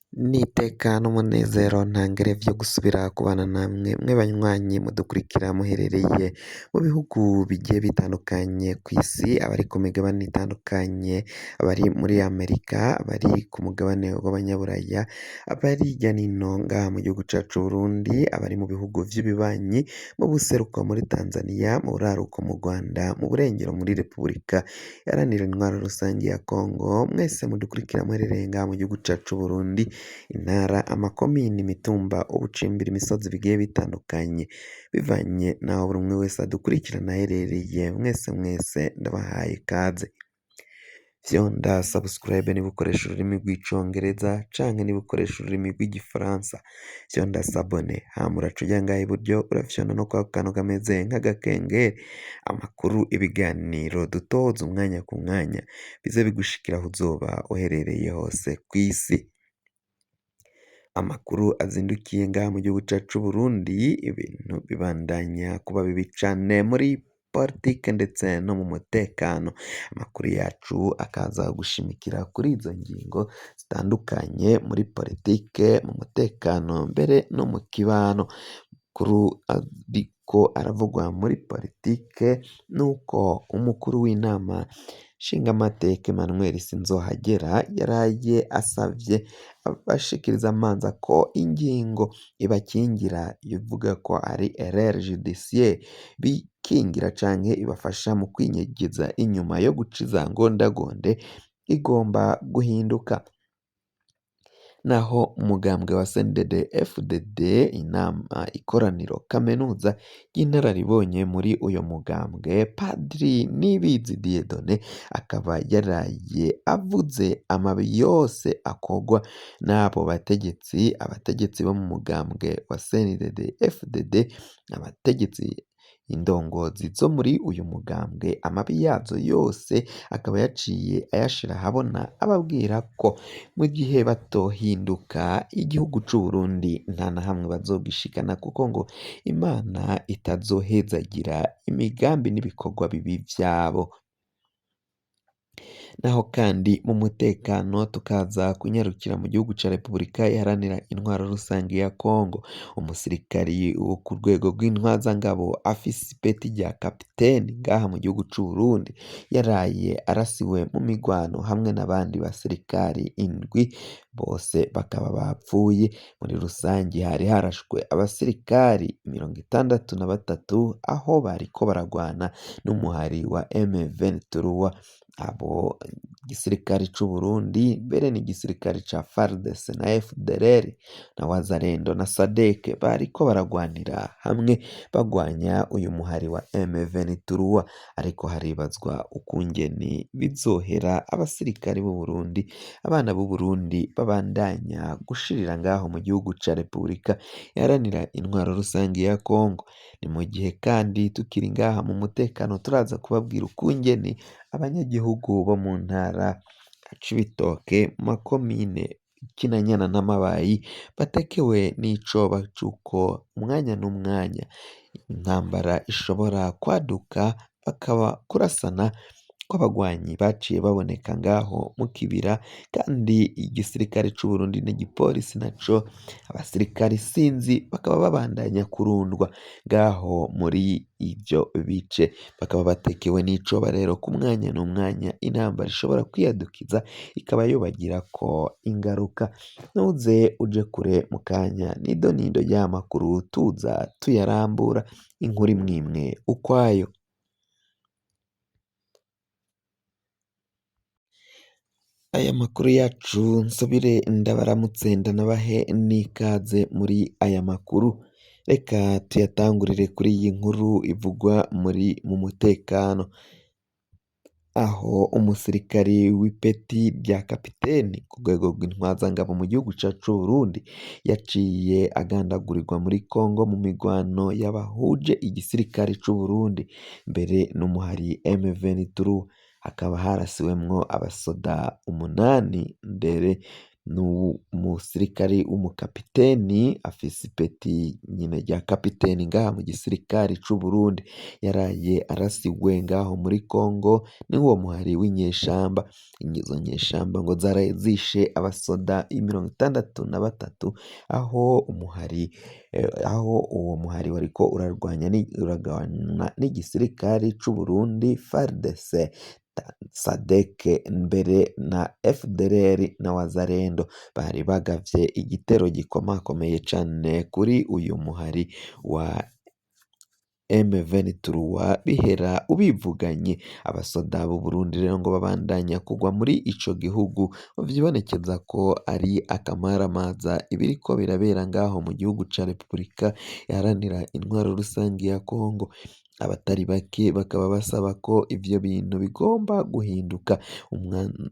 N'iteka n'umunezero ntangere vyo gusubira kubana namwe mwe banywanyi mudukurikira muherereye mu bihugu bigiye bitandukanye kw'isi, abari ku migabane itandukanye, abari muri Amerika, abari ku mugabane w'abanyaburaya, abari hirya nino ngaha mu gihugu cacu c'Uburundi, abari mu bihugu vy'ibibanyi, mu buseruko muri Tanzania, mu buraruko mu Rwanda, mu burengero muri Repubulika Iharanira Intwaro Rusangi ya Kongo, mwese mudukurikira muherereye ngaha mu gihugu cacu c'Uburundi, intara, amakomini, imitumba, ubucimbiri, imisozi bigiye bitandukanye, bivanye n'aho buri umwe wese adukurikirana aherereye, mwese mwese ndabahaye ikaze. Fyonda subscribe niba ukoresha ururimi rw'icongereza canke niba ukoresha ururimi rw'igifaransa, fyonda s'abonner hama uraca uja ngaha iburyo urafyonda no kwako kantu kameze nk'agakengeri, amakuru, ibiganiro dutoza umwanya ku mwanya bize bigushikira aho uzoba uherereye hose kw'isi. Amakuru azindukiye ngaha mu gihugu cacu c'Uburundi, ibintu bibandanya kuba bibi cane muri politike ndetse no mu mutekano. Amakuru yacu akaza gushimikira kuri izo ngingo zitandukanye muri politike, mu mutekano mbere no mu kibano. Amakuru ariko aravugwa muri politike nuko umukuru w'inama nshingamateka Emmanuel Sinzohagera yaraye asavye abashikirizamanza ko ingingo ibakingira ivuga ko ari erreur judiciaire bikingira canke ibafasha mu kwinyegeza inyuma yo guca iza ngondagonde igomba guhinduka. Naho umugambwe wa CNDD FDD inama ikoraniro kaminuza ry'inararibonye muri uyo mugambwe Padiri Nibizi Dieudonné akaba yaraye avuze amabi yose akorwa n'abo bategetsi, abategetsi bo mu mugambwe wa CNDD FDD, abategetsi indongozi zo muri uyu mugambwe amabi yazo yose akaba yaciye ayashira ahabona ababwira ko mu gihe batohinduka igihugu c'Uburundi nta na hamwe bazogishikana kuko ngo Imana itazohezagira imigambi n'ibikorwa bibi vyabo. Naho kandi mu mutekano tukaza kunyarukira mu gihugu ca Repubulika Iharanira Intwaro Rusangi ya Kongo, umusirikari wo ku rwego rw'intwazangabo afise ipeti rya kapiteni ngaha mu gihugu c'Uburundi yaraye arasiwe mu migwano hamwe n'abandi basirikari indwi bose bakaba bapfuye. Muri rusangi hari harashwe abasirikari 63 aho bariko baragwana n'umuhari wa M23. Abo igisirikare c'Uburundi mbere n'igisirikare ca FARDC na FDLR na Wazalendo na SADC bariko baragwanira hamwe bagwanya uyu muhari wa M23, ariko haribazwa ukungene bizohera abasirikare b'Uburundi, abana b'Uburundi babandanya gushirira ngaho mu gihugu ca Repubulika Iharanira Intwaro Rusangi ya Kongo. Ni mu gihe kandi tukiri ngaha mu mutekano turaza kubabwira ukungene abanyagihugu bo mu ntara ya Cibitoke mu makomine Kinanyana na Mabayi batekewe n'icoba c'uko umwanya n'umwanya intambara ishobora kwaduka bakaba kurasana kw'abagwanyi baciye baboneka ngaho mu kibira kandi igisirikare c'Uburundi n'igipolisi naco abasirikare isinzi bakaba babandanya kurundwa ngaho muri ivyo bice, bakaba batekewe n'icoba rero ku mwanya n'umwanya intambara ishobora kwiyadukiza ikaba yobagirako ingaruka. Ntuze uje kure mu kanya nido nido ry'aya makuru tuza tuyarambura inkuru imwimwe ukwayo. Aya makuru yacu nsubire ndabaramutse ndanabahe n'ikaze muri aya makuru, reka tuyatangurire kuri iyi nkuru ivugwa muri mu mutekano, aho umusirikari w'ipeti rya kapiteni ku rwego rw'intwazangabo mu gihugu cacu c'Uburundi yaciye agandagurirwa muri Kongo mu migwano y'abahuje igisirikare c'Uburundi mbere n'umuhari M23 hakaba harasiwemwo abasoda umunani mbere N'umusirikari w'umukapiteni afise ipeti nyene rya kapiteni ngaha mu gisirikari c'Uburundi, yaraye arasiwe ngaho muri Congo n'uwo muhari w'inyeshamba. Izo nyeshamba ngo zaraye zishe abasoda 63, aho umuhari aho uwo muhari wariko urarwanya uragwana n'igisirikari c'Uburundi, FARDC, SADC mbere na FDLR na Wazalendo bari bagavye igitero gikomakomeye cane kuri uyu muhari wa M23, bihera ubivuganye. Abasoda b'Uburundi rero ngo babandanya kugwa muri ico gihugu, vyibonekeza ko ari akamaramaza ibiriko birabera ngaho mu gihugu ca Repubulika Iharanira Intwaro Rusangi ya Kongo. Abatari bake bakaba basaba ko ivyo bintu bigomba guhinduka,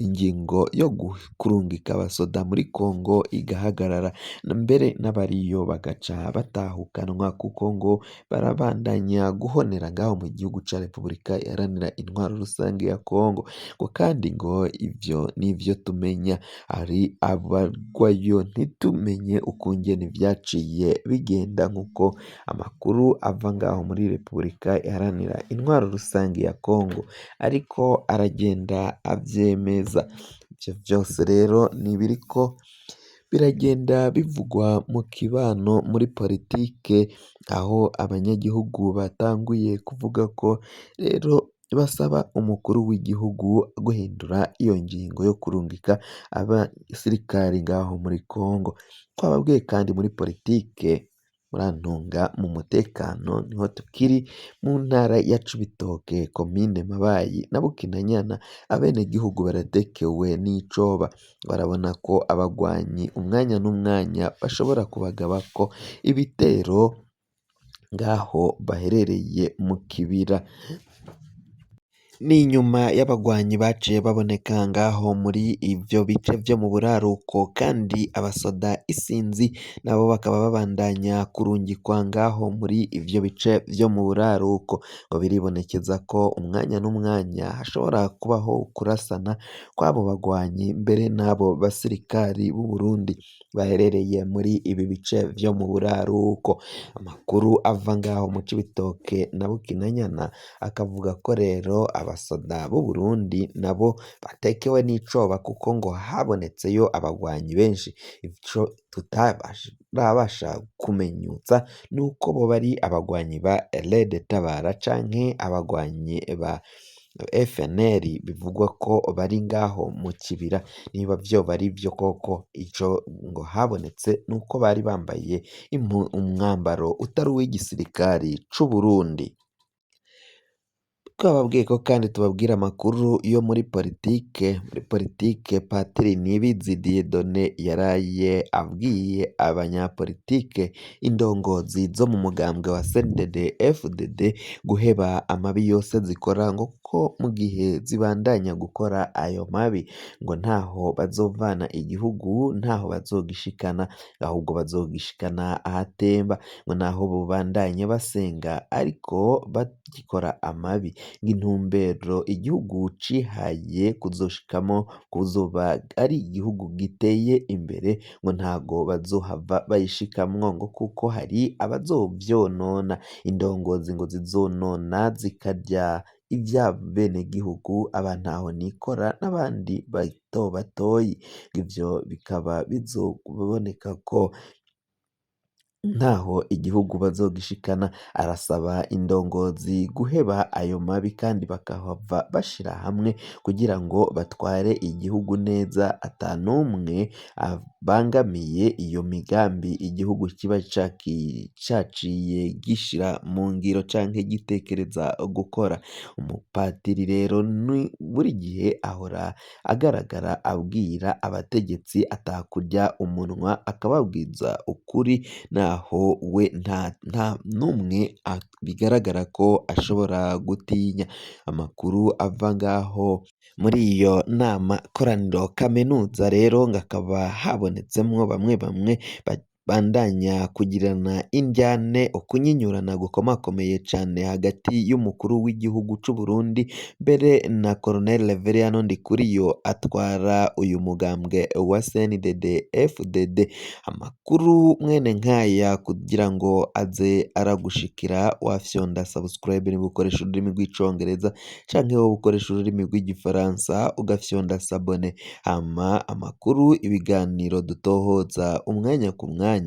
ingingo yo kurungika abasoda muri Kongo igahagarara, mbere n'abariyo bagaca batahukanwa, kuko ngo barabandanya guhonera ngaho mu gihugu ca Repubulika Iharanira Intwaro Rusangi ya Kongo. Ngo kandi ngo ivyo nivyo tumenya, hari abagwayo ntitumenye ukungene vyaciye bigenda, nk'uko amakuru ava ngaho muri Repubulika Iharanira Intwaro Rusangi ya Kongo ariko aragenda avyemeza. Ivyo vyose rero ni ibiriko biragenda bivugwa mu kibano, muri politike, aho abanyagihugu batanguye kuvuga ko rero basaba umukuru w'igihugu guhindura iyo ngingo yo kurungika abasirikari ngaho muri Kongo. Twababwiye kandi muri politike, murantunga, mu mutekano niho tukiri mu ntara ya Cibitoke, komine Mabayi na Bukinanyana, abenegihugu baratekewe n'icoba, barabona ko abagwanyi umwanya n'umwanya bashobora kubagabako ibitero ngaho baherereye mu kibira. Ni inyuma y'abagwanyi baciye baboneka ngaho muri ivyo bice vyo mu buraruko, kandi abasoda isinzi nabo bakaba babandanya kurungikwa ngaho muri ivyo bice vyo mu buraruko. Ngo biribonekeza ko umwanya n'umwanya hashobora kubaho kurasana kw'abo bagwanyi mbere n'abo basirikari b'u Burundi baherereye muri ibi bice vyo mu buraruko. Amakuru ava ngaho mu Cibitoke na Bukinanyana akavuga ko rero abasoda b'u Burundi nabo batekewe n'icoba, kuko ngo habonetseyo abagwanyi benshi. Ico tutarabasha kumenyutsa nuko boba ari abagwanyi ba Red Tabara canke abagwanyi ba FNL bivugwa ko bari ngaho mu kibira, niba vyoba ari vyo koko. Ico ngo habonetse nuko bari bambaye umwambaro utari uw'igisirikari c'u Burundi. Twababwiye ko kandi tubabwira amakuru yo muri politike. Muri politike, Patiri Nibizi Dieudonné yaraye abwiye abanyapolitike, indongozi zo mu mugambwe wa CNDD FDD, guheba amabi yose zikora, ngo kuko mu gihe zibandanya gukora ayo mabi ngo ntaho bazovana igihugu, ntaho bazogishikana, ahubwo bazogishikana ahatemba. Ngo naho bobandanya basenga ariko bagikora amabi, intumbero igihugu cihaye kuzoshikamo kuzoba ari igihugu giteye imbere, ngo ntago bazohava bayishikamwo, ngo kuko hari abazovyonona. Indongozi ngo zizonona zikarya ivy'abenegihugu, abantaho nikora n'abandi bato batoyi. Ivyo bikaba bizoboneka ko ntaho igihugu bazogishikana. Arasaba indongozi guheba ayo mabi kandi bakahava bashira hamwe kugira ngo batware igihugu neza, ata n'umwe abangamiye iyo migambi igihugu kiba caciye gishira mu ngiro canke gitekereza gukora. Umupatiri rero ni buri gihe ahora agaragara abwira abategetsi atakurya umunwa, akababwiza ukuri, naho we nta n'umwe bigaragara ko ashobora gutinya. Amakuru ava ngaho muri iyo nama koraniro kaminuza rero ngo akaba habonetsemwo bamwe bamwe Bandanya kugirana indyane, ukunyinyurana gukomakomeye cane hagati y'umukuru w'igihugu c'Uburundi mbere na Colonel Reveriyano Ndikuriyo atwara uyu mugambwe wa CNDD FDD. Amakuru mwene nkaya kugira ngo aze aragushikira, wafyonda subscribe niba ukoresha ururimi rw'icongereza, canke wowe ukoresha ururimi rw'igifaransa ugafyonda s'abonner, hama amakuru, ibiganiro dutohoza umwanya ku mwanya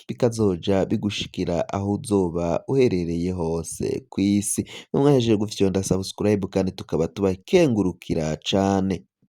bikazoja bigushikira aho uzoba uherereye hose kw'isi. Mwahejeje gufyonda subscribe kandi tukaba tubakengurukira cane.